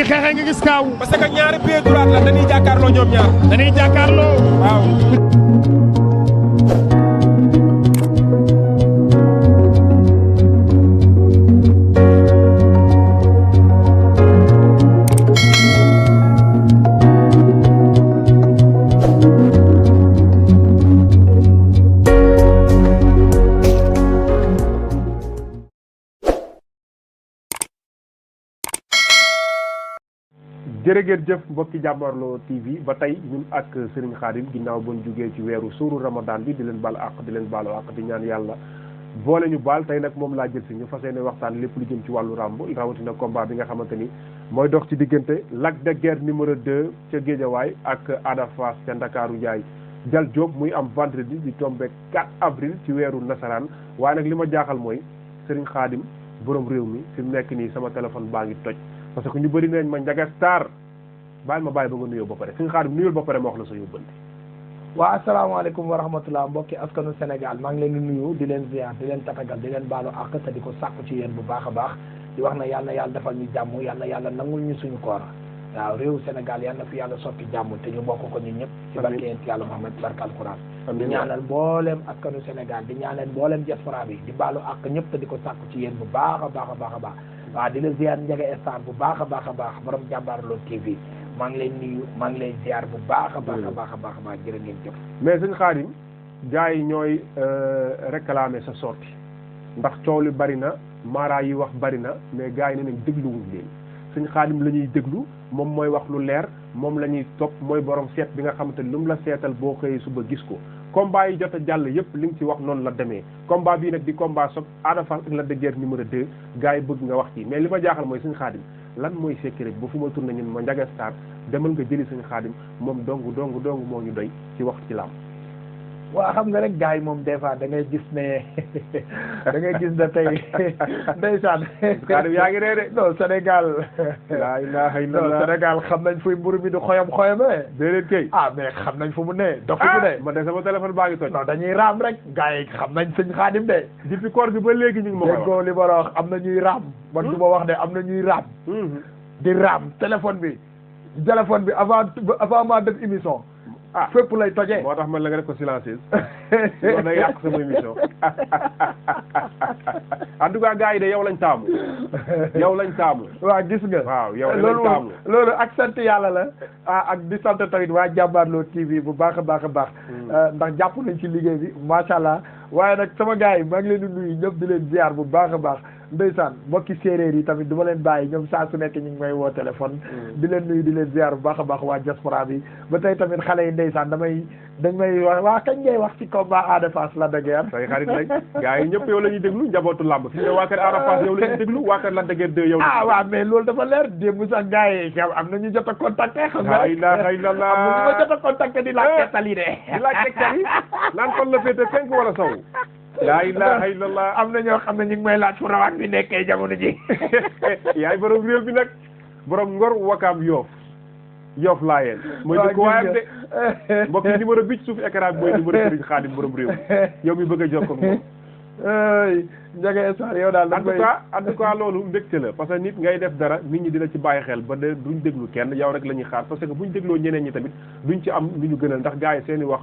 ñuy xeexee nga gis kaaw. parce que ñaari pied droite la dañuy jàkkaarloo ñoom ñaar. dañuy jàkkaarloo. waaw. jërëjëf jëf mbokki Jàmmaarloo TV ba tey ñun ak Serigne Khadim ginnaaw ba ñu jugee ci weeru suuru Ramadan bi di leen baal àq di leen baalu àq di ñaan yàlla boole ñu baal tey nag moom laa jël si ñu fas yéene waxtaan lépp lu jëm ci wàllu ràmb rawatina combat bi nga xamante ni mooy dox ci diggante Lac de Guiers numéro 2 ca Guédiawaye ak Ada Fass ca Ndakaaru Njaay Jal Diop muy am vendredi di tombé 4 avril ci weeru nasaraan waaye nag li ma jaaxal mooy Serigne Khadim borom réew mi fi mu nekk nii sama téléphone baa ngi toj parce que ñu bëri nañ ma Ndiaga Star bàyyi ma bàyyi ba nga nuyoo ba pare Serigne Khadim nuyul ba pare ma wax la sa yóbbante. waaw asalaamaaleykum wa rahmatulah mbokki askanu Sénégal maa ngi leen di nuyu di leen ziar di leen tatagal di leen baalu àq te di ko sàkku ci yéen bu baax a baax di wax na yàlla defal ñu jàmm yàlla nangul ñu suñu koor waaw réew Sénégal yal na fi yàlla sotti jàmm te ñu bokk ko ñun ñëpp ci barke yent yàlla Muhammad barka alquran di ñaanal mboolem askanu Sénégal di ñaanal mboolem diaspora bi di baalu àq ñëpp te di ko sàkku ci yéen bu baax a baax a baax a baax waaw di la ziar Ndiaga Star bu baax a baax a baax borom Jàmmaarloo TV maa ngi lay nuyu maa ngi lay ziar bu baax a baax a baax a baax a baax jërë ngeen jëf. mais Serigne Khadim gars yi ñooy réclamer sa sortie ndax coow li bari na mara yi wax bari na mais gars yi ne nañ dégluwuñ leen Serigne Khadim la ñuy déglu moom mooy wax lu leer moom la ñuy topp mooy borom seet bi nga xamante ni lu mu la seetal boo xëyee suba gis ko combat yi jot a jàll yëpp li nga ci wax noonu la demee combat bii nag di combat soog Ada Fass ak Lac de Guiers numéro 2 gars yi bëgg nga wax ci mais li ma jaaxal mooy Serigne Khadim lan mooy secret ba fu ma tourné ñun ma Ndiaga Star demal nga jëli Serigne Khadim moom dong moo ñu doy ci wax ci làmb. waaw xam nga rek gars yi moom des fois da ngay gis ne da ngay gis ne tey ndeysaan. Khadim yaa ngi ree de. non Sénégal. laa ilaaha illallah non Sénégal xam nañ fuy mburu mi di xoyam-xoyamee. déedéet kay. mais xam nañ fu mu ne. dox fu mu ne ma de sama téléphone baa ngi toj. non dañuy raam rek gars yi xam nañ Serigne Khadim de. depuis koor gi ba léegi ñu ngi ma déggoo li ma la wax am na ñuy raam. man du ma wax de am na ñuy raam. di raam téléphone bi avant ma def émission. fépp lay tojee. moo tax man la nga def ko silencieuse. loolu day yàq sama émission. en tout cas gars yi de yow lañ taamu. yow lañ taamu. waaw gis nga. waaw yow lañ taamu. loolu ak sant yàlla la. ak di sant tamit waa Jàmmaarloo TV bu baax a baax a baax. ndax jàpp nañ ci liggéey bi macha allah. waaye nag sama gars yi maa ngi leen di nuyu ñëpp di leen ziar bu baax a baax. ndeysaan mbokki séeréer yi tamit du ma leen bàyyi ñoom saa su nekk ñu ngi may woo téléphone. di leen nuyu di leen ziar bu baax a baax waa diaspora bi ba tey tamit xale yi ndeysaan dañ may wax waa kañ ngay wax ci combat Ada Fass Lac de Guiers. say xarit lañ gars yi ñëpp yow la ñuy déglu njabootu làmb fi ne waa kër Ada Fass yow la ñuy déglu waa kër Lac de Guiers 2 yow. waaw mais loolu dafa leer démb sax gars yi am na ñu jot a contacté. xam nga rek la ilaha am na ñu ma jot a contacté di laaj tegtal yi de. di laaj tegtal yi naan fan la féete penk wala sow. laa ilaha illallah. am na ñoo xam ne ñu ngi may laaj fu rawaan bi nekkee jamono ji. yaay borom réew bi nag borom Ngor Wakaam Yoff laa yéen. mooy dëkk waayam de mbokk yi numéro bi ci suuf écran bi mooy numéro Serigne Khadim borom réew yow mi bëgg a jokkoo ak moom. Ndiaga Star yow daal. en tout cas loolu mbégte la parce que nit ngay def dara nit ñi dina ci bàyyi xel ba de duñ déglu kenn yow rek la ñuy xaar parce que buñ dégloo ñeneen ñi tamit duñ ci am lu ñu gënal ndax gars yi seen i wax.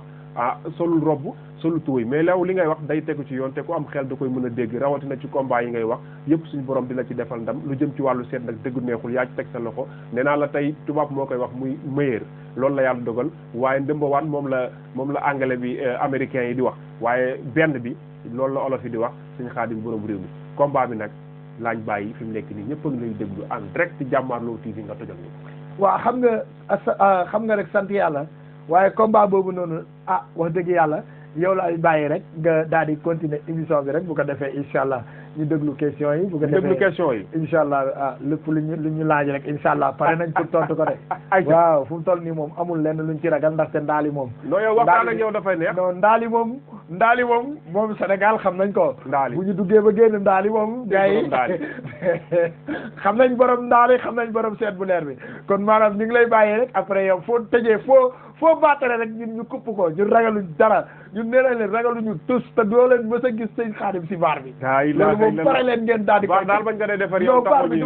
solul robb solul tuuy mais law li ngay wax day tegu ci yoon te ku am xel da koy mën a dégg rawatina ci combat yi ngay wax yëpp suñu borom dina ci defal ndam lu jëm ci wàllu seet nag dëggu neexul yaa ci teg sa loxo nee naa la tey tubaab moo koy wax muy meilleur loolu la yàlla dogal waaye ndëmbawaan moom la anglais bi américain yi di wax waaye benn bi loolu la olof yi di wax Serigne Khadim borom réew mi combat bi nag laañ bàyyi fi mu nekk nii ñëpp a ngi lay déglu en direct ci Jàmmaarloo TV nga tojal ñu waaw xam nga rek sant yàlla waaye combat boobu noonu wax dëgg yàlla yow la ay bàyyi rek nga daal di continuer émission bi rek bu ko defee incha allah ñu déglu question yi. bu ko defee déglu question yi. incha allah lépp lu ñu laaj rek incha allah pare nañ pour tontu ko de. waaw fu mu toll nii moom amul lenn luñ ci ragal ndaxte ndaali moom. non yow waxtaan ak yow dafay neex. non ndaali moom ndaali moom Sénégal xam nañ ko. ndaali bu ñu duggee ba génn ndaali moom. gars yi xam nañ borom ndaali xam nañ borom seet bu leer bi kon maanaam ñu ngi lay bàyyee rek après yow foo tëjee foo baatare rek ñun ñu kupp ko ñun ragaluñ dara ñun nee nañ leen ragaluñu tus te doo leen mës a gis sëñ Xaadim si vaar bi. loolu moom pare leen ngeen daal di ko. daal bañ ko dee defar yow vaar bi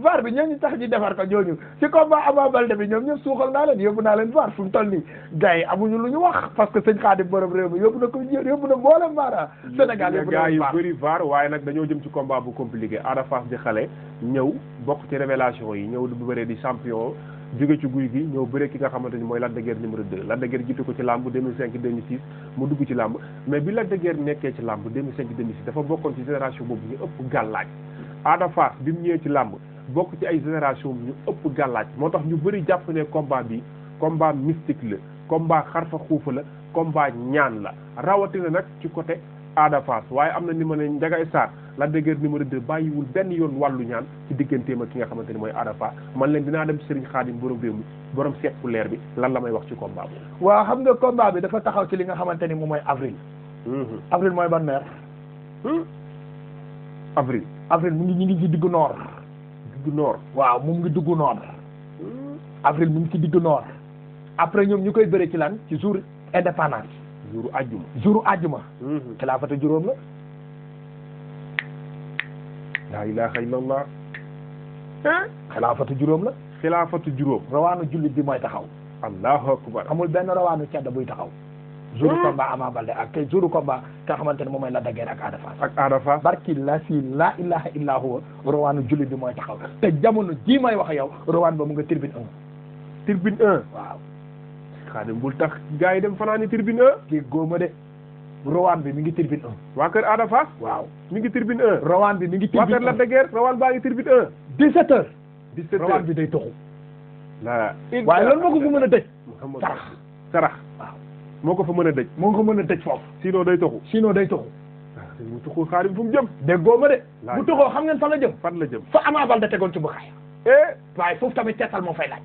vaar bi ñooñu tax ñu defar ko ñooñu ci combat Ama Baldé bi ñoom ñëpp suuxal naa leen yóbbu naa leen vaar fu mu toll nii gars yi amuñu lu ñu wax parce que sëñ Xaadim borom réew mi yóbbu na mboolem maara Sénégal yóbbu na gars yu bëri vaar waaye nag dañoo jëm ci combat bu compliqué Ada Fass di xale ñëw bokk ci révélation yi ñëw du bëree di champion jóge ci guy gi ñëw bëre ki nga xamante ni mooy Lac de Guiers numéro 2 Lac de Guiers jiitu ko ci làmb 2005 2006 mu dugg ci làmb mais bi Lac de Guiers nekkee ci làmb 2005 2006 dafa bokkoon ci génération boobu ñu ëpp gàllaaj Ada Fass bi mu ñëwee ci làmb bokk ci ay génération ñu ëpp gàllaaj moo tax ñu bëri jàpp ne combat bi combat mystique la combat xarfa xuufa la combat ñaan la rawatina nag ci côté Ada Fass waaye am na ni ma ne Ndiaga Sarr Lac de Guiers numéro 2 bàyyiwul benn yoon wàllu ñaan ci digganteem ak ki nga xamante ni mooy Ada Fass man leen dinaa dem Serigne Khadim borom réew mi borom seet ku leer bi lan la may wax ci combat bi. waaw xam nga combat bi dafa taxaw ci li nga xamante ni moom mooy avril. avril mooy ban meer. avril mu ngi ñu ngi ci diggu noor. diggu noor waaw mu ngi diggu noor. avril mu ngi ci diggu noor. après ñoom ñu koy bëre ci lan ci jour indépendance. jouru àjjuma. xilaafatu juróom la. laa ilaaha illallah. xilaafatu juróom la. xilaafatu juróom. rawaanu jullit bi mooy taxaw. allahu akbar. amul benn rawaanu cedda buy taxaw. jouru combat Ama Baldé ak kay jouru combat nga xamante ne moom mooy Lac de Guiers ak Ada Fass. ak Ada Fass. barki la si laa ilaha illa huwa rawaanu jullit bi mooy taxaw te jamono jii may wax yow rawaan ba mu nga tribune 1. tribune 1. waaw. Xaadim bul tax gars yi dem fanaani tribune 1. kii góoma de rawaan bi mi ngi tribune 1. waa kër Ada Fass. waaw mi ngi tribune 1. rawaan bi mi ngi tribune 1 waa kër Lac de Guiers rawaan baa ngi tribune 1. 17h. 17h rawaan bi day toxu. waaye loolu moo ko fa mën a tëj. sarax waaw moo ko fa mën a dëj. moo ko mën a tëj foofu. sinon day toxu. mu toxu Xaadim fu mu jëm. déggoo ma de. bu toxoo xam ngeen fan la jëm. fan la jëm fa Ama Baldé tegoon ci bu xaaya. waaye foofu tamit teetal moo fay laaj.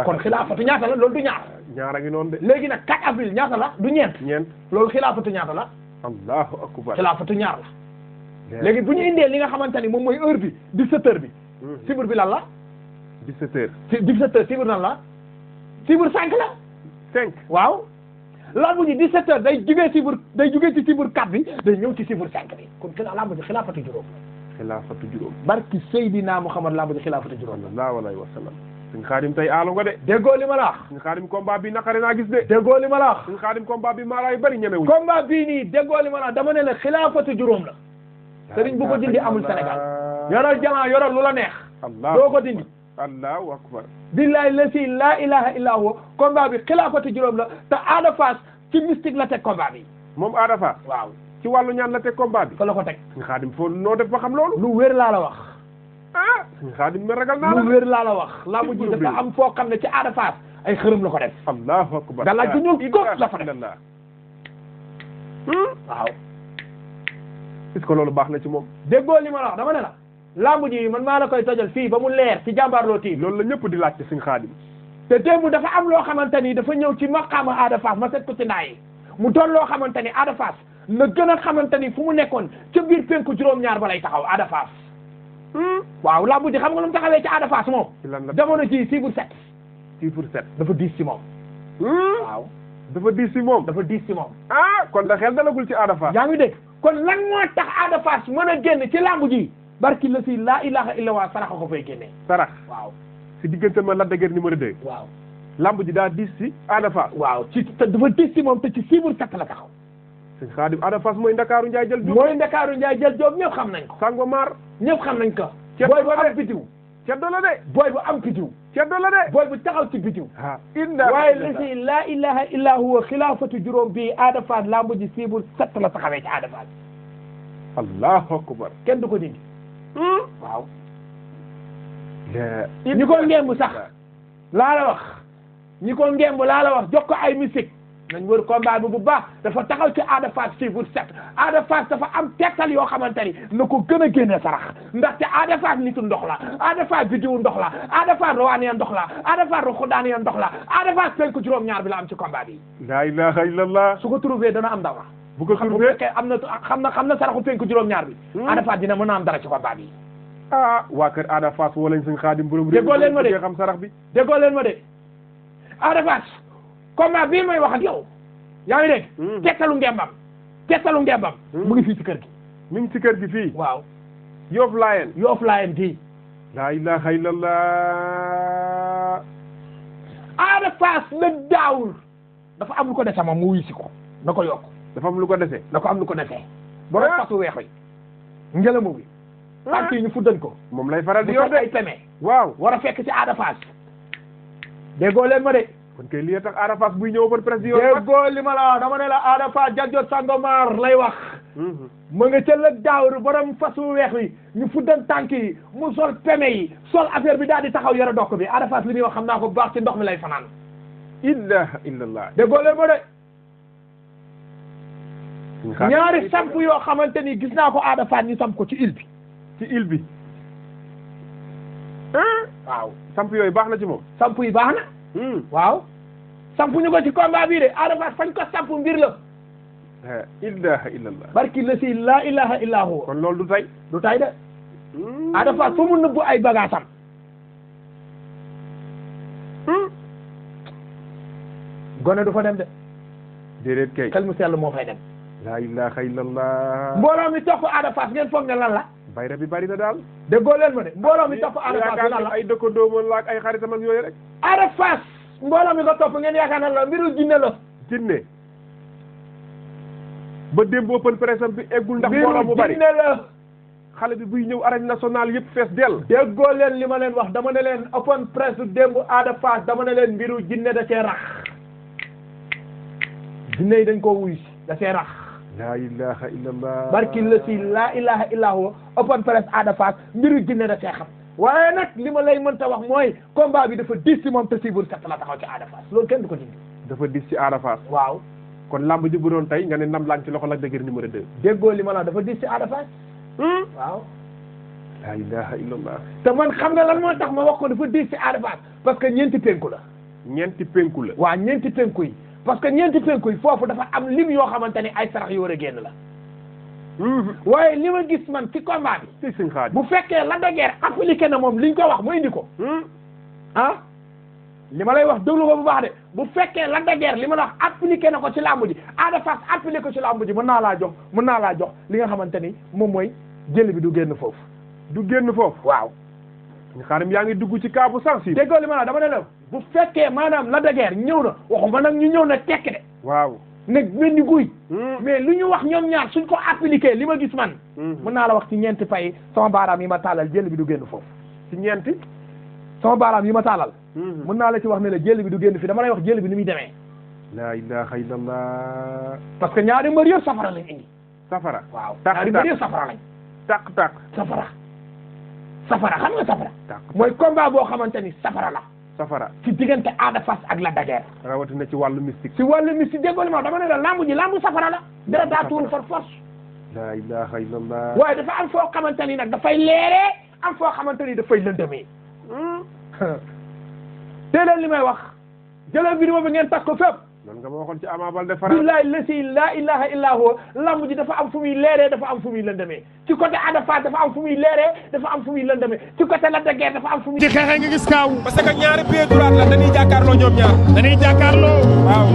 kon xilaafatu ñaata la loolu du ñaar. ñaara ngi noonu de. léegi nag 4 avril ñaata la du ñeent. loolu xilaafatu ñaata la. allahu akbar. xilaafatu ñaar la. léegi bu ñu indee li nga xamante ni moom mooy heure bi 17h bi. sibir bi lan la. 17h. 17h sibir lan la. sibir 5 la. 5 waaw. lamb ji 17h day jugee ci sibir 4 bi day ñëw ci sibir 5 bi kon lamb ji xilaafatu juróom. xilaafatu juróom. barki Seydina Muhammad lamb ji xilaafatu juróom. sallallahu alayhi wa sallam. suñ Xaadim tey aalu nga de. déggoo li ma la wax. suñ Xaadim combat bi naqari naa gis de. déggoo li ma la wax. suñ Xaadim combat bi maa laay bëri ñemewuñ. combat bii nii déggoo li ma la wax dama ne la xilaafatu juróom la. sëriñ bu ko dindi amul Sénégal. yoral jamaa yoral lu la neex. doo ko dindi. allahu akbar. billahi lasi laa ilaha illa huwa combat bi xilaafatu juróom la te Ada Fass ci mystique la teg combat bi. moom Ada Fass. waaw ci wàllu ñaan la teg combat bi. fa la ko teg. suñ Xaadim foo noo def ba xam loolu. lu wér laa la wax. suñ Xaadim ma ragal naa la. lu wér laa la wax. lamb ji dafa am foo xam ne ci Ada Fass ay xërëm la ko def. allahu akbar. galaaj bu ñuul góob la fa def. waaw. est-ce que loolu baax na ci moom. déggoo li ma la wax dama ne la. lamb ji man maa la koy tojal fii ba mu leer ci jàmbaarloo tii. loolu la ñëpp di laajte suñ Xaadim. te démb dafa am loo xamante ni dafa ñëw ci maqaama Ada Fass ma set ko ci ndaa yi mu doon loo xamante ni Ada Fass na gën a xamante ni fu mu nekkoon ca biir penku juróom-ñaar ba lay taxaw Ada Fass. waaw lamb ji xam nga lu mu taxawee ci Ada Fass moom. jamono ji chiffre 7. chiffre 7 dafa diis ci moom. waaw dafa diis ci moom. dafa diis ci moom. kon da xel dalagul ci Ada Fass. yaa ngi dégg kon lan moo tax Ada Fass mën a génn ci lamb ji barki la si laa ilaha illa waa sarax ko fay génnee. sarax waaw. si diggante ma Lac de Guiers numéro 2. waaw. lamb ji daa diis ci Ada Fass. waaw ci te dafa diis ci moom te ci chiffre 7 la taxaw. sëñ Xaadim Ada Fass mooy Ndakaaru Njaay jël Jóob. mooy Ndakaaru Njaay jël Jóob ñëpp xam nañ ko. Sangomar. ñëpp xam nañ ko. booy bu am bitiw. ceddo la de. booy bu am bitiw. ceddo la de. booy bu taxaw ci bitiw. inna waaye li si laa ilaha illa huwa xilaafatu juróom bii Ada Fass lamb ji chiffre 7 la taxawee ci Ada Fass. allahu akbar. kenn du ko dindi. waaw. ñi ko ngemb sax laa la wax ñi ko ngemb laa la wax jox ko ay musique nañ wër combat bi bu baax dafa taxaw ci Ada Fass chiffre 7 Ada Fass dafa am tegtal yoo xamante ni na ko gën a génne sarax ndaxte Ada Fass nitu ndox la Ada Fass biddiwu ndox la Ada Fass rawaaniya ndox la Ada Fass ruxudaaniya ndox la Ada Fass penku juróom-ñaar bi la am ci combat bi. la ilaha illallah. su ko trouvé dana am dara. bu ko trouvé am na xam na saraxu penku juróom-ñaar bi. Ada Fass dina mën a am dara ci combat bi. waa kër Ada Fass wala ñu sëñ Xaadim borom déggoo leen ma de xam sarax bi déggoo leen ma de Ada Fass combat bii may wax ak yow yaa ngi dégg tegtalu ngembam mu ngi fii ci kër gi mi ngi ci kër gi fii waaw Yoff Layeen gii la ilaha illallah. Ada Fass la daawul dafa am lu ko dese moom mu wuyu si ko na ko yokk dafa am lu ko dese na ko am lu ko dese borom fasu weex yi ngelamu bi tànk yi ñu fuddan ko moom lay faral di yor de ay peme waaw war a fekk ci Ada Fass déggoo leen ma de kon kay lii tax Ada Fass buy ñëw ban presse yor déggoo li ma la wax dama ne la Ada Fass jajjot Sangomar lay wax ma nga ca la daawur borom fasu weex wi ñu fuddan tànk yi mu sol peme yi sol affaire bi daal di taxaw yore dokk bi Ada Fass li muy wax xam naa ko bu baax ci ndox mi lay fanaan ilaha illallah. déggoo leen ma de ñaari samp yoo xamante ni gis naa ko Ada Fass ñu samp ko ci île bi waaw samp yooyu baax na ci moom samp yi baax na waaw samp ñu ko ci combat bii de Ada Fass fañ ko samp mbir la ilaha illallah barki la si la ilaha illa huwa kon loolu du tay de Ada Fass fa mu nëbbu ay bagaasam gone du fa dem de déedéet kay xel mu sell moo fay dem la ilaha illallah. mbooloo mi topp Ada Fass ngeen foog ne lan la bayra bi bari na daal déggoo leen ma de mbooloo mi topp Ada Fass lan la ay dëkkandoo moom la ak ay xaritam ak yooyu rek Ada Fass mbooloo mi ko topp ngeen yaakaar na la mbiru jinne la jinne ba démb open presse bi eggul ndax mbooloo mu bari jinne la xale bi buy ñëw arène nationale yëpp fees dell déggoo leen li ma leen wax dama ne leen open presse démb Ada Fass dama ne leen mbiru jinne da cee rax jinne yi dañ koo wuy si da cee rax la ilaha illallah barki la si la ilaha illa huwa open presse Ada Fass mbiru jinne da cee xam waaye nag li ma lay mënta wax mooy combat bi dafa dis ci moom te Chiffre 7 la taxaw ci Ada Fass loolu kenn du ko dindi dafa dis ci Ada Fass waaw kon lamb ji bu doon tey nga ne ndam lañ ci loxo Lac de Guiers numéro 2 déggoo li ma la dafa dis ci Ada Fass waaw la ilaha illallah te man xam nga lan moo tax ma wax ko dafa dis ci Ada Fass parce que ñeenti penku la waaw ñeenti penku yi parce que ñeenti penku yi foofu dafa am lim yoo xamante ni ay sarax yu war a génn la waaye li ma gis man ci combat bi ci sëñ Xaadim bu fekkee Lac de Guiers appliqué na moom liñ ko wax mu indi ko li ma lay wax déglu ko bu baax de bu fekkee Lac de Guiers li ma la wax appliqué na ko ci làmb ji Ada Fass appliqué ko ci làmb ji mën naa laa jox li nga xamante ni moom mooy jël bi du génn foofu waaw sëñ Xaadim yaa ngi dugg ci cas bu sensible déggoo li ma la dama ne la bu fekkee maanaam Lac de Guiers ñëw na waxuma nag ñu ñëw na tekk de waaw nag mel ni guy mais lu ñu wax ñoom ñaar suñ ko appliqué li ma gis man mën naa la wax ci ñeenti pay sama baaraam yi ma taalal jël bi du génn foofu ci ñeenti sama baaraam yi ma taalal mën naa la ci wax ne la jël bi du génn fi dama lay wax jël bi ni muy demee la ilaha illallah parce que ñaari mbër yëpp safara lañ indi safara waaw ñaari mbër yëpp safara lañ tàq safara xam nga safara mooy combat boo xamante ni safara la safara ci diggante Ada Fass ak Lac de Guiers rawatina ci wàllu mystique déggoo li ma dama ne la lambu safara la dara daa tuuru par force la ilaha illallah waaye dafa am foo xamante ni nag dafay leeree am foo xamante ni dafay lëndëmee te leen li may wax jëlal vidéo bi ngeen tas ko fépp noonu nga ma waxoon ci Ama Baldé Faral billahi lasi la ilaha illa huwa lamb ji dafa am fu muy leeree dafa am fu muy lëndëmee ci côté Ada Fass dafa am fu muy leeree dafa am fu muy lëndëmee ci côté Lac de Guiers dafa am fu muy di xeexee nga gis kaaw parce que ñaari pied droit la dañuy jàkkaarloo ñoom ñaar dañuy jàkkaarloo waaw